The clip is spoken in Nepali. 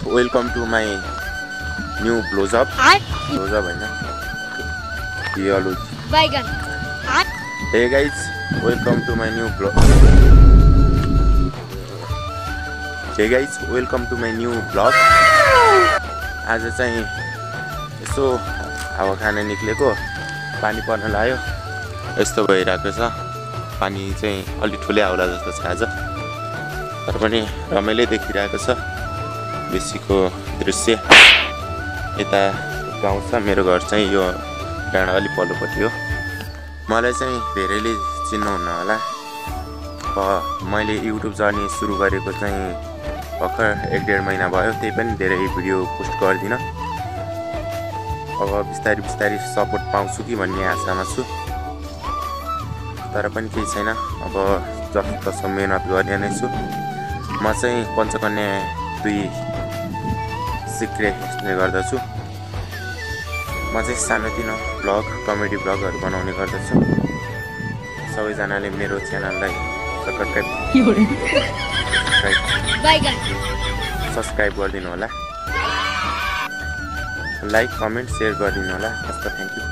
वेलकम टू माई न्यू ब्लोजअप होइन यलो बैगन hey guys welcome to my new blog आज चाहिँ यसो हावा खान निक्लेको पानी पर्न लाग्यो यस्तो भइरहेको छ पानी चाहिँ अलि ठुलै आउला जस्तो छ आज तर पनि रमाइलो देखिरहेको छ बेसीको दृश्य यता गाउँ छ मेरो घर चाहिँ यो डाँडा अलि पल्लोपट्टि हो मलाई चाहिँ धेरैले चिन्नुहुन्न होला मैले युट्युब जर्नी सुरु गरेको चाहिँ भर्खर 1-1.5 महिना भयो त्यही पनि धेरै भिडियो पोस्ट गर्दिनँ अब बिस्तारै सपोर्ट पाउँछु कि भन्ने आशामा छु तर पनि केही छैन अब जसो मेहनत गर्ने नै छु म चाहिँ पञ्चकन्या 2 सिक्ने गर्दछु म चाहिँ सानोतिनो ब्लग कमेडी ब्लगहरू बनाउने गर्दछु सबैजनाले मेरो च्यानललाई सब्सक्राइब गरिदिनु होला लाइक कमेन्ट शेयर गरिदिनु होला हस् त थ्यांक यू